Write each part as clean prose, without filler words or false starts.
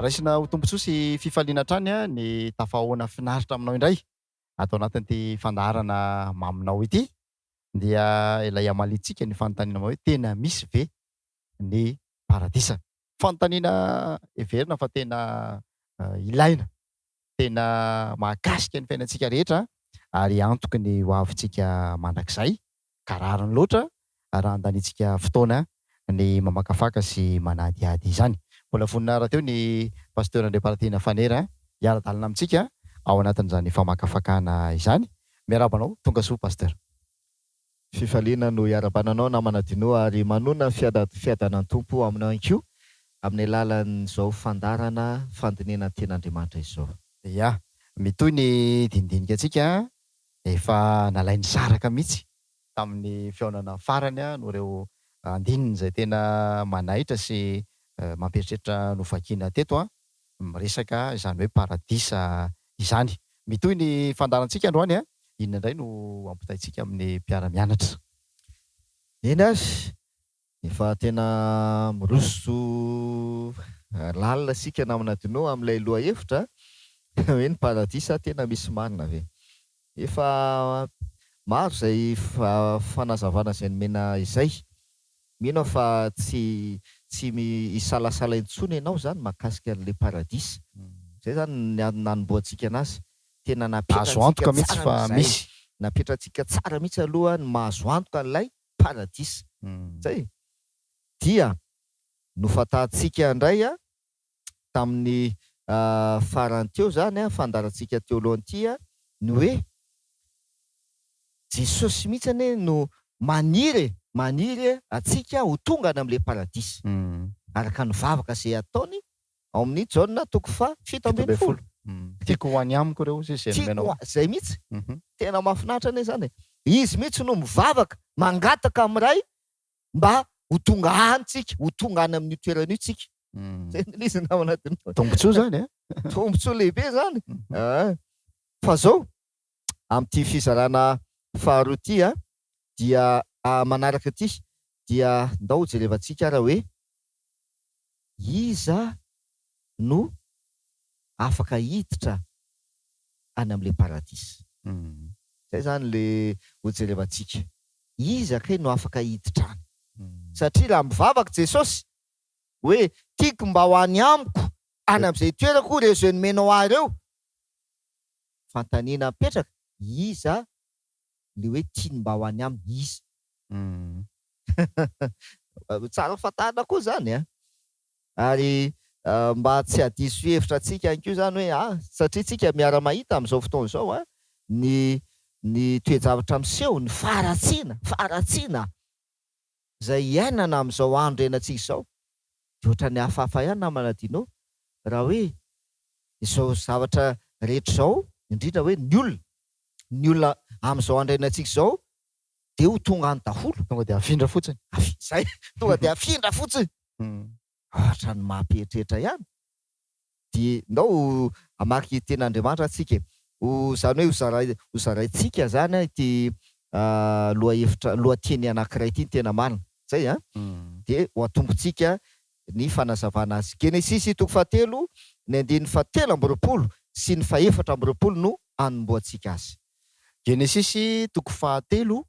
Raisina ho tombontsoa sy fifaliana hatrany ny tafahaona finaritra aminao indray ato anatin'ity fandaharana maminao ity dia ilay hamaliantsika ny fanontaniana hoe tena misy ve ny paradisa? Fanontaniana heverina fa tena ilaina, tena mahakasika ny fiainantsika rehetra ary antoky ny hoavintsika mandrakizay ka rariny loatra raha andaniantsika fotoana ny mamakafaka sy manadihady izany. Mbola vonona rahateo ny Pasteur Andriamparatiana Fanera hiara-dalana amintsika ao anatin'izany famakafakana izany. Miarahaba anao, tonga soa Pasteur. Fifaliana no iarahabana anao namana Dino ary manonona ny fiadanan'ny Tompo aminao ihany koa amin'ny alalan'izao fandaharana fandinihana ny Tenin'Andriamanitra izao. Ya, mitohy ny dinidinika antsika, efa nalain'ny saraka mihitsy tamin'ny fihaonana farany noho ireo andininy izay tena manaitra sy mampieritreritra novakiana teto miresaka izany hoe paradisa izany. Mitohy ny fandaharantsika androany, inona indray no ampitaintsika amin'ny mpiara-mianatra? Eny ary, efa tena miroso lalina isika namana Dino amin'ilay lohahevitra hoe ny paradisa tena misy marina ve? Efa maro izay fanazavana izay nomena izay. Mino aho fa tsy tsy hisalasala intsony ianao izany mahakasika an'ilay paradisa. Izay izany ny nanombohantsika anazy. Tena Azo napetratsika antoka mihitsy tsara fa mihitsy izay. misy. Napetratsika tsara mihitsy aloha ny maha azo antoka an'ilay paradisa. Izay. Dia nofantarintsika indray tamin'ny farany teo izany, fandaharantsika teo alohan'ity, ny hoe Jesosy mihitsy anie no maniry e, maniry antsika ho tonga any amin'ilay paradisa, araka ny vavaka izay ataony ao amin'ny Jaona toko faha 17. Tiako ho any amiko ireo hozy izy izay Tiako nomenao ho, izay mihitsy, tena mahafinaritra anie izany e. Izy mihitsy no mivavaka, mangataka amin'ny Ray mba ho tonga any tsika, ho tonga any amin'io toerana io tsika. Zay ny izy namana Dino. Tombontsoa zany e. Tombontsoa lehibe zany. Fa zao, amin'ity fizarana faharoa ity a, dia manaraka ity dia ndao hojerevantsika ara hoe iza no afaka hiditra any amin'ilay paradisa. Zay zany le hojerevantsika. Iza kay no afaka hiditra any? Satria raha mivavaka Jesosy hoe tiako mba ho any amiko any amin'izay toerako ireo izay nomenao ahy ireo, fanontaniana mipetraka, iza le hoe tiany mba ho any aminy? Iza? Tsara fantarina koa izany an! Ary mba tsy hadiso hevitra antsika ihany koa izany hoe ah, satria tsika miara-mahita amin'izao fotoana izao an, ny ny toe-javatra miseho, ny faharatsiana, faharatsiana izay iainana amin'izao andro iainantsika izao, dia ohatran'ny hafahafa ihany namana Dino, raha hoe izao zavatra rehetra izao, indrindra hoe ny olona, ny olona amin'izao andro iainantsika izao dia ho tonga any daholo. Tonga dia afindra fotsiny. Zay, tonga dia afindra fotsiny. Ohatran'ny mampieritreritra ihany. Dia ndao hamaky tenin'Andriamanitra tsika e. Ho izany hoe ho zaray ho zaraintsika izany ity lohahevitra lohateny anankiray ity ny tena marina. Zay an. Dia ho atombontsika ny fanazavana azy. Genesisy toko fahatelo ny andininy fahatelo amby 20 sy ny fahefatra amby 20 no anombohantsika azy. Genesisy toko fahatelo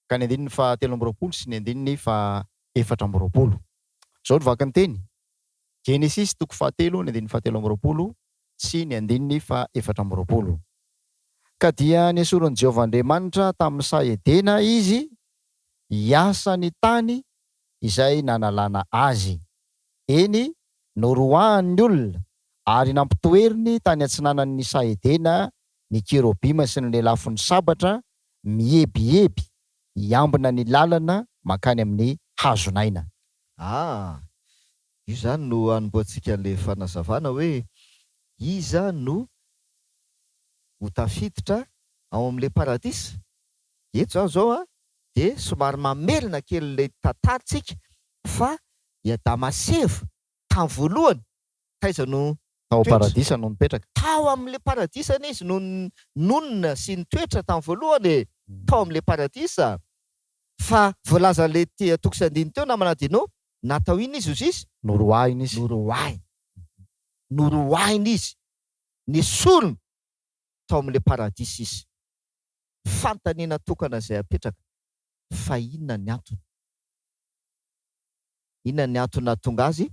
ka ny andininy fahatelo amby 20 sy ny andininy faha-24. Izao no vaky ny teny, Genesisy toko fahatelo ny andininy fahatelo amby 20 sy ny andininy faha-24. Ka dia nesorin'i Jehovah Andriamanitra tamin'ny saha Edena izy hiasa ny tany izay nanalana azy. Eny, noroahany ny olona ary nampitoeriny tany atsinanan'ny saha Edena ny kerobima sy ny lelafon'ny sabatra miebiheby hiambina ny lalana mankany amin'ny hazon'aina. Ah! Io izany no hanombohantsika an'ilay fanazavana hoe iza no ho tafiditra ao amin'ilay paradisa? Eto izany izao dia somary mamerina kely ilay tantarantsika fa i Adama sy Eva tamin'ny voalohany taiza no Tao nitoetra? paradisa no nipetraka. Tao amin'ilay paradisa anie izy no nonina sy nitoetra tamin'ny voalohany e! Tao amin'ilay paradisa. Fa voalazan'ilay toko sy andininy teo namana Dino, natao inona izy hozy izy? Noroahina izy. Noroahina. Noroahina izy, nesorina tao amin'ilay paradisa izy. Fanontaniana tokana izay apetraka, fa inona ny antony? Inona ny antony nahatonga azy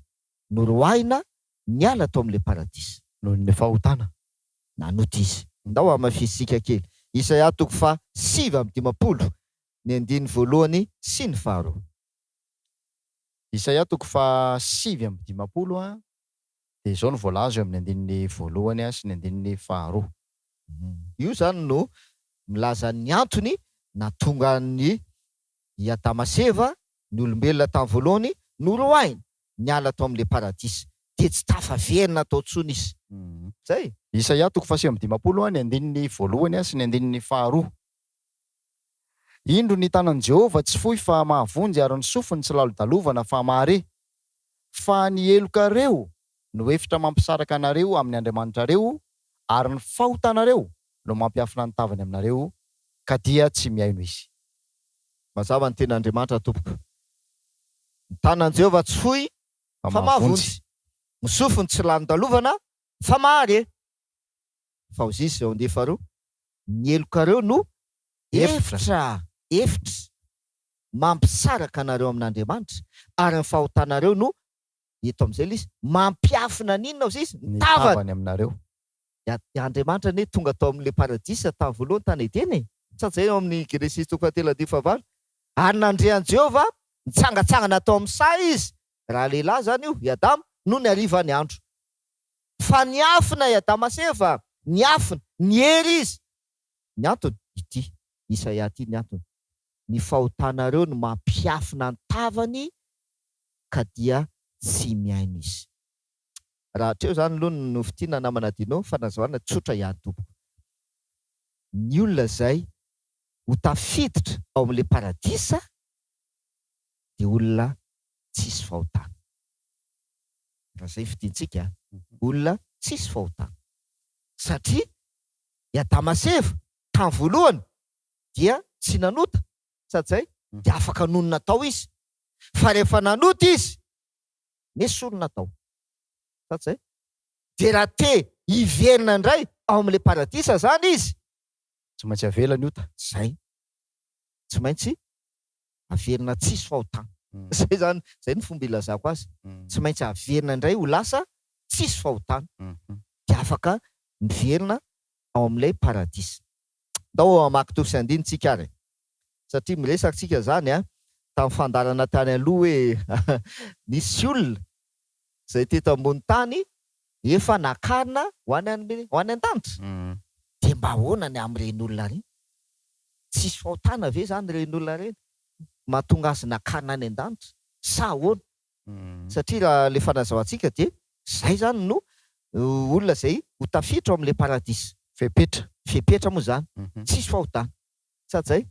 noroahina niala tao amin'ilay paradisa? Noho ny fahotana. Nanota izy. Ndao hamafisintsika kely. Isaia toko faha 59, ny andininy voalohany sy ny faharoa. Isaia toko faha 59 dia izao no voalaza eo amin'ny andininy voalohany sy ny andininy faharoa. Io izany no milaza ny antony nahatonga an'i i Adama sy Eva, ny olombelona tamin'ny voalohany, noroahina niala tao amin'ilay paradisa. Dia tsy tafaverina tao intsony izy. Izay. Isaia toko faha 59 ny andininy voalohany sy ny andininy faharoa. Indro ny tanan'i Jehovah tsy fohy fa mahavonjy ary ny sofiny tsy lalodalovana fa mahare. Fa ny helokareo no efitra mampisaraka anareo amin'ny Andriamanitrareo ary ny fahotanareo no mampiafina ny tavany aminareo ka dia tsy mihaino Izy. Mazava ny tenin'Andriamanitra tompoko. Ny tanan'i Jehovah tsy fohy fa mahavonjy, ny sofiny tsy lalodalovana fa mahare. Fa hozy izy eo andiany faharoa, Ny helokareo no efitra, efitra, mampisaraka anareo amin'Andriamanitra, ary ny fahotanareo no, eto amin'izay ilay izy, mampiafina ny inona hozy izy? Ny tavany aminareo. I Andriamanitra anie tonga tao amin'ilay paradisa tamin'ny voalohany tany Edena e! Sa izay ao amin'ny Genesisy toko fahatelo andininy fahavalo? Ary nandre an'i Jehovah nitsangantsangana tao amin'ny saha izy, raha lehilahy izany io, i Adama, nony hariva ny andro. Fa niafina i Adama sy Eva, niafina, niery izy. Ny antony? Ity, Isaia ity ny antony, Ny fahotanareo no mampiafina ny tavany ka dia tsy mihaino izy. Raha hatreo izany aloha no fintinina namana Dino, fanazavana tsotra ihany tompoko. Ny olona izay ho tafiditra ao amin'ilay paradisa dia olona tsisy fahotana. Raha izay fidintsika, olona tsisy fahotana. Satria i Adama sy Eva tamin'ny voalohany dia tsy nanota, sady izay dia afaka nonina tao izy. Fa rehefa nanota izy, nesorina tao. Sady izay. Dia raha te hiverina indray ao amin'ilay paradisa izany izy, Tsy maintsy avela ny ota. Izay. Tsy maintsy averina tsisy fahotana. Izay izany, izay no fomba ilazako azy. Tsy maintsy averina indray ho lasa tsisy fahotana. Dia afaka miverina ao amin'ilay paradisa. Ndao hamaky toko sy andininy tsika ary e. Satria miresaka tsika izany an, tamin'ny fandaharana tany aloha hoe nisy olona izay teto ambony tany efa nakarina ho any ho any an-danitra. Dia mba ahoana ny amin'ireny olona ireny? Tsisy fahotana ve izany ireny olona ireny mahatonga azy nakarina any an-danitra sa ahoana? Satria raha ilay fanazavantsika dia izay izany no olona izay ho tafiditra ao amin'ilay paradisa. Fepetra. Fepetra moa izany. Tsisy fahotana. Sa tsy izay?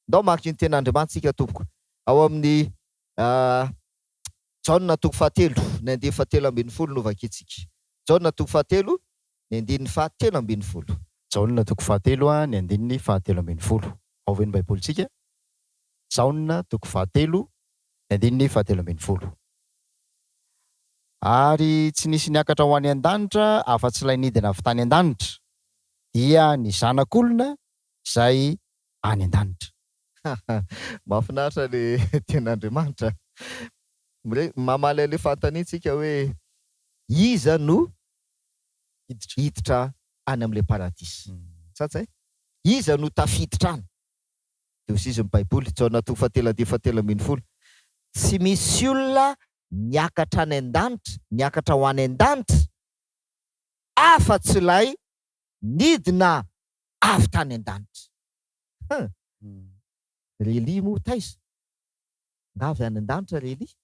Ndao hamaky ny tenin'Andriamanitra isika tompoko. Ao amin'ny Jaona toko fahatelo, ny andininy fahatelo ambin'ny folo no vakintsika. Jaona toko fahatelo, ny andininy fahatelo ambin'ny folo. Jaona toko fahatelo, ny andininy fahatelo ambin'ny folo. Ao ve ny Baibolintsika? Jaona toko fahatelo, ny andininy fahatelo ambin'ny folo. Ary tsy nisy niakatra ho any an-danitra afa-tsy ilay nidina avy tany an-danitra, dia ny Zanak'olona izay any an-danitra. Mahafinaritra le tenin'Andriamanitra. Mire, mamaly an'ilay fanontaniantsika hoe iza no hiditra any amin'ilay paradisa. Sa tsy hay? Iza no tafiditra any? Dia hoy izy ny Baiboly, Jaona toko fahatelo andininy fahatelo ambin'ny folo, Tsy misy olona niakatra any an-danitra, niakatra ho any an-danitra, afa-tsy ilay nidina avy tany an-danitra. Huh! Ry Elia moa taiza? Nga avy any an-danitra ry Elia?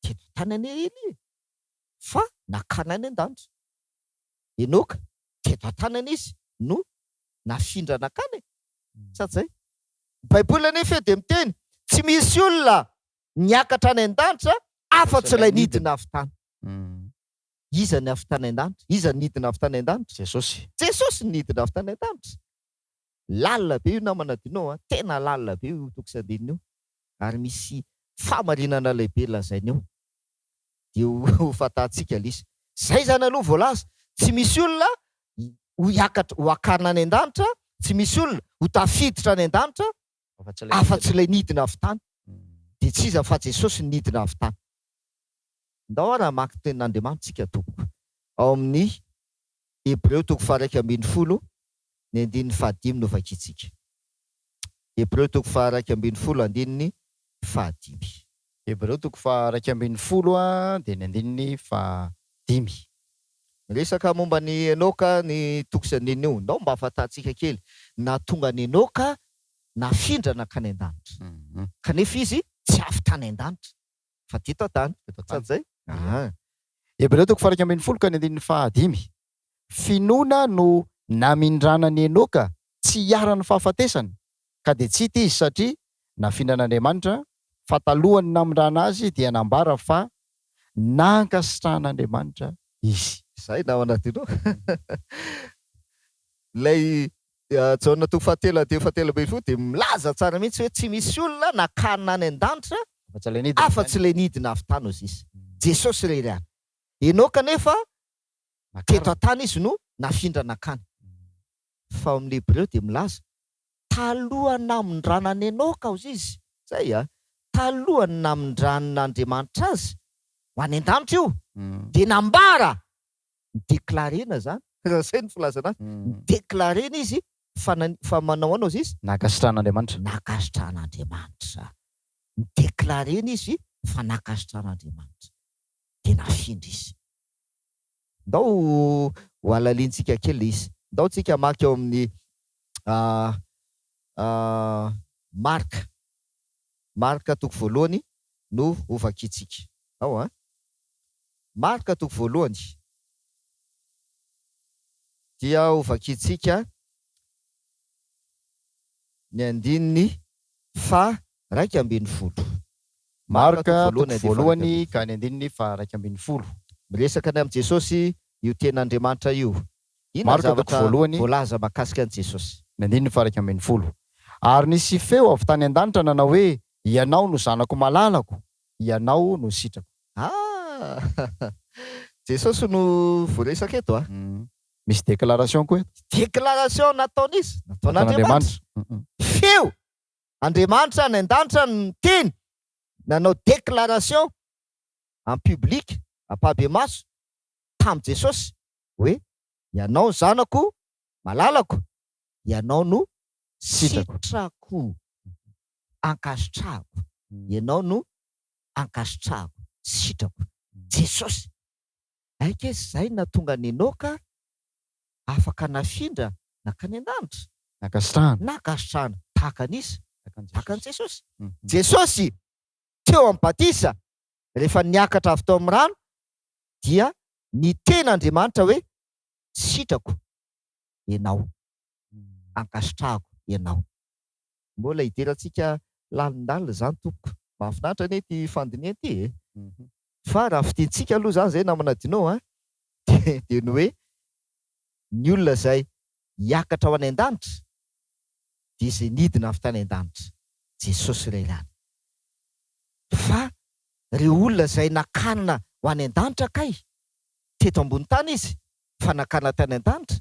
Teto an-tany anie Elia e! Fa nakana any an-danitra. Enoka, teto an-tany anie izy no nafindra nakana e! Sa tsy zay? Ny Baiboly anefa dia miteny, tsy misy olona niakatra any an-danitra afa-tsy ilay nidina avy tany. Iza ny avy tany an-danitra? Iza ny nidina avy tany an-danitra? Jesosy. Jesosy no nidina avy tany an-danitra. Lalina be io namana Dino a! Tena lalina be io toko sy andininy io. Ary misy fahamarinana lehibe lazainy eo. Dia ho fantatsika ilay izy. Zay zany aloha voalaza, tsy misy olona ho hiakatra, ho akarina any an-danitra, tsy misy olona ho tafiditra any an-danitra afa-tsy ilay nidina avy tany. Dia tsy iza fa Jesosy nidina avy tany. Ndao ary hamaky tenin'Andriamanitra isika tompoko. Ao amin'ny Hebreo toko faha-11 ny andininy fahadimy no vakintsika. Hebreo toko faha-11 andininy fahadimy. Hebreo toko faha-11 dia ny andininy fahadimy. Miresaka momba an'i Enoka ny toko sy andininy io. Ndao mba hahafantarantsika kely ny nahatonga an'i Enoka nafindra nankany an-danitra. Kanefa izy tsy avy tany an-danitra fa teto an-tany. Tsy izay? Aa. Hebreo toko faha-11 ka ny andininy fahadimy. Finoana no namindrana an'i Enoka tsy hiharan'ny fahafatesana, ka dia tsy hita izy satria nafindran'Andriamanitra, fa talohan'ny namindrana azy dia nambara fa nankasitrahan'Andriamanitra izy. Izay namana Dino. Ilay Jaona toko fahatelo andininy fahatelo ambin'ny folo dia milaza tsara mihitsy hoe tsy misy olona nakarina any an-danitra afa-tsy ilay nidina avy tany hozy izy. Jesosy irery ihany. Enoka anefa teto an-tany izy no nafindra nankany. Fa ao amin'ny Hebreo dia milaza talohan'ny namindrana an'i Enoka hozy izy, izay a, talohan'ny namindran'Andriamanitra azy ho any an-danitra io, dia nambara, ni-declarer-na izany, raha izay no filazana azy, ni-declarer-na izy fa fa manao ahoana hozy izy? Nankasitrahan'Andriamanitra. Nankasitrahan'Andriamanitra. Ni-declarer-na izy fa nankasitrahan'Andriamanitra. Dia nafindra izy. Ndao ho halalintsika kely ilay izy. Ndao tsika hamaky ao amin'ny Marka. Marka toko voalohany no hovakintsika. Ao an. Marka toko voalohany dia hovakintsika ny andininy faha 11. Marka toko voalohany ka ny andininy faha 11. Miresaka ny amin'i Jesosy io Tenin'Andriamanitra io. Inona ny Marka toko zavatra voalohany. voalaza mahakasika an'i Jesosy? Ny andininy faha 11. Ary nisy feo avy tany an-danitra nanao hoe, Ianao no Zanako malalako, Ianao no sitrako. Ah! Jesosy no voaresaka eto a! Misy déclaration koa eto. Déclaration nataon'iza? Nataon'Andriamanitra. Feo! Andriamanitra any an-danitra no niteny, nanao déclaration en public, ampahibemaso, tamin'i Jesosy hoe, Ianao Zanako malalako, Ianao no sitrako, ankasitrahako, Ianao no ankasitrahako, sitrako. Jesosy. Aika izy izay nahatonga an'i Enoka afaka nafindra nankany an-danitra. Nankasitrahana. Nankasitrahana. Tahaka an'iza? Tahaka an'i Jesosy. Jesosy teo amin'ny batisa, rehefa niakatra avy tao amin'ny rano, dia niteny Andriamanitra hoe, Sitrako ianao, ankasitrahako ianao. Mbola hidirantsika lalindalina izany tompoko. Mahafinaritra anie ity fandinihana ity e! Fa raha fintintsika aloha izany izay namana Dino a, dia ny hoe ny olona izay hiakatra ho any an-danitra dia izay nidina avy tany an-danitra, Jesosy irery ihany. Fa ireo olona izay nakarina ho any an-danitra kay, teto ambony tany izy fa nakarina tany an-danitra,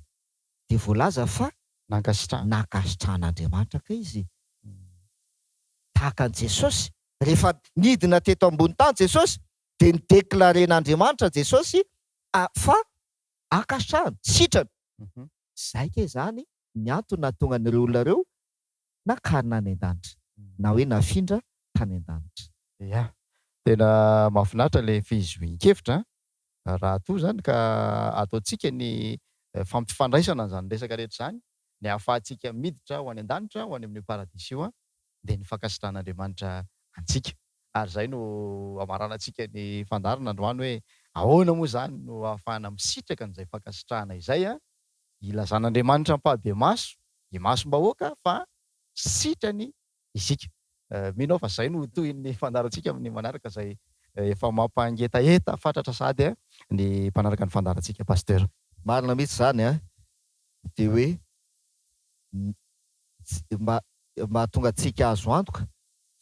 dia voalaza fa Nankasitrahana. Nankasitrahan'Andriamanitra kay izy. Tahaka an'i Jesosy, rehefa nidina teto ambony tany Jesosy dia ni-declarer-n'Andriamanitra Jesosy fa ankasitrahany, sitrany. Izay kay izany ny antony nahatonga an'ireo olona ireo nakarina any an-danitra, na hoe nafindra tany an-danitra. Ya, tena mahafinaritra ilay fizohian-kevitra an! Raha toa izany ka ataontsika ny fampifandraisana an'izany resaka rehetra izany, ny ahafahantsika miditra ho any an-danitra, ho any amin'io paradisa io, dia ny fankasitrahan'Andriamanitra antsika. Ary izay no hamaranantsika ny fandaharana androany hoe ahoana moa izany no ahafahana misitraka an'izay fankasitrahana izay, ilazan'Andriamanitra ampahibemaso, imasom-bahoaka fa sitrany isika. Mino aho fa izay no ho tohin'ny fandaharantsika amin'ny manaraka izay efa mampangetaheta fatratra sahady ny mpanaraka ny fandaharantsika Pasteur. Marina mihitsy izany an! Dia hoe mba mahatonga antsika azo antoka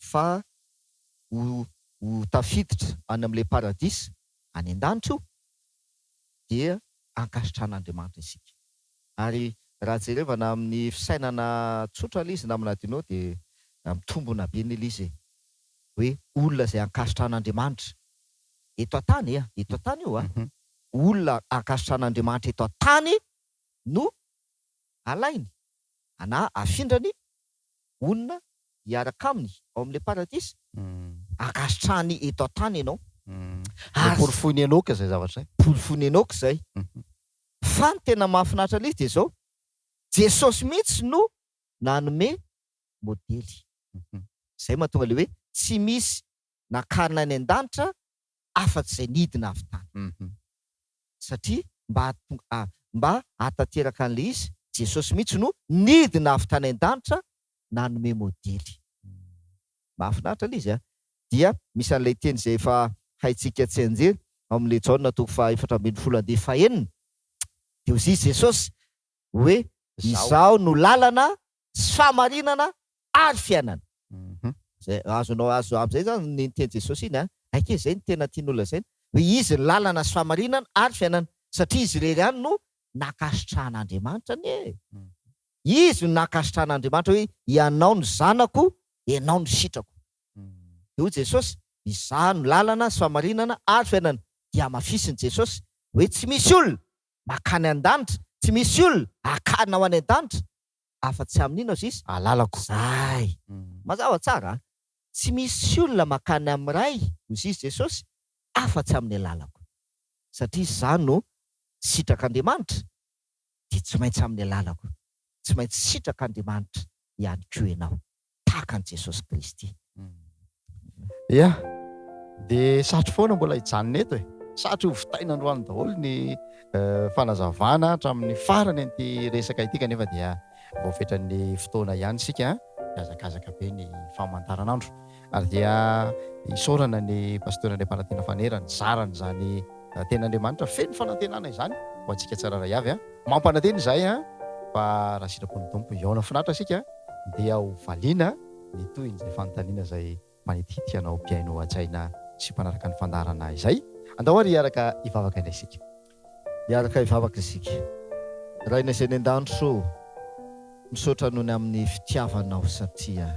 fa ho ho tafiditra any amin'ilay paradisa any an-danitra io. Dia ankasitrahan'Andriamanitra isika. Ary raha jerevana amin'ny fisainana tsotra ilay izy namana Dino dia mitombona be anie ilay izy e! Hoe olona izay ankasitrahan'Andriamanitra eto an-tany e, eto an-tany io a, olona ankasitrahan'Andriamanitra eto an-tany no alainy na afindrany honina hiaraka aminy ao amin'ilay paradisa, ankasitrahany eto an-tany ianao. Ary Noporofoin'i Enoka izay zavatra izay. Porofoin'i Enoka izay. Fa ny tena mahafinaritra an'izy dia izao, Jesosy mihitsy no nanome modely. Izay mahatonga ilay hoe tsy misy nakarina any an-danitra afa-tsy izay nidina avy tany. Satria mba mba hahatanteraka an'ilay izy, Jesosy mihitsy no nidina avy tany an-danitra nanome modely. Mahafinaritra ilay izy an! Dia misy an'ilay teny izay efa haintsika tsianjery ao amin'ilay Jaona toko faha 14 andiany fahenina, dia hoy izy Jesosy hoe, Izaho no lalana sy fahamarinana ary fiainana. Zay azonao azo amizay zany ny niteny Jesosy iny a, aika izay no tena tian'olona lazaina, hoe izy ny lalana sy fahamarinana ary fiainana, satria izy irery ihany no nankasitrahan'Andriamanitra anie e! Izy no nankasitrahan'Andriamanitra hoe ianao no zanako, ianao no sitrako. Dia hoy Jesosy, izaho no lalana sy fahamarinana ary fiainana. Dia hamafisin'i Jesosy hoe tsy misy olona makany an-danitra, tsy misy olona akarina ho any an-danitra afa-tsy amin'inona ozy izy? Alalako. Zay. Mazava tsara an! Tsy misy olona makany amin'ny Ray, ozy izy Jesosy, afa-tsy amin'ny alalako. Satria izaho no sitrak'Andriamanitra, dia tsy maintsy amin'ny alalako. Tsy maintsy sitrak'Andriamanitra ihany koa ianao. Tahaka an'i Jesosy Kristy. Ya, dia satry foana mbola hijanona eto e. Satry ho vitaina androany daholo ny fanazavana hatramin'ny farany an'ity resaka ity kanefa dia voafetran'ny fotoana ihany isika, mihazakazaka be ny famantaranandro. Ary dia isaorana ny Pasteur Andriampanantena Fanera nizara an'izany tenin'Andriamanitra feno fanantenana izany ho antsika tsirairay avy. Mampanantena izahay fa raha sitrapon'ny Tompo hihaona finaritra isika dia ho valiana ny tohin'izay fanontaniana izay manitikitika anao mpihaino hajaina sy mpanaraka ny fandaharana izay. Andao ary hiaraka hivavaka indray isika. Hiaraka hivavaka isika. Rainay izay any an-danitra ô, misaotra noho ny amin'ny fitiavanao satria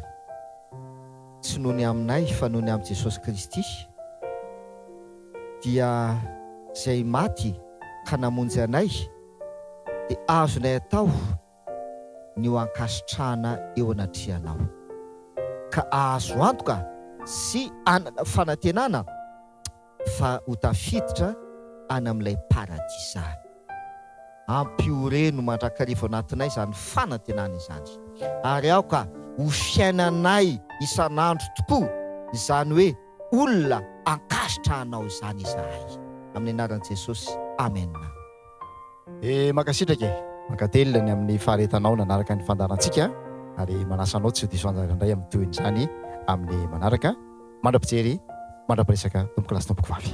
tsy noho ny aminay fa noho ny amin'i Jesosy Kristy dia izay maty ka namonjy anay dia azonay atao ny ho ankasitrahana eo anatrehanao, ka ahazo antoka sy hanana fanantenana fa ho tafiditra any amin'ilay paradisa. Ampioreno mandrakariva ao anatinay izany fanantenana izany, ary aoka ho fiainanay isan'andro tokoa izany hoe olona ankasitrahanao izany izahay. Amin'ny anaran'i Jesosy, amena. Eh mankasitraka e! Mankatelina ny amin'ny faharetanao nanaraka ny fandaharantsika ary manasa anao tsy ho diso anjara indray amin'ny tohin'izany amin'ny manaraka. Mandra-pijery, mandra-piresaka tompokolahy sy tompokovavy.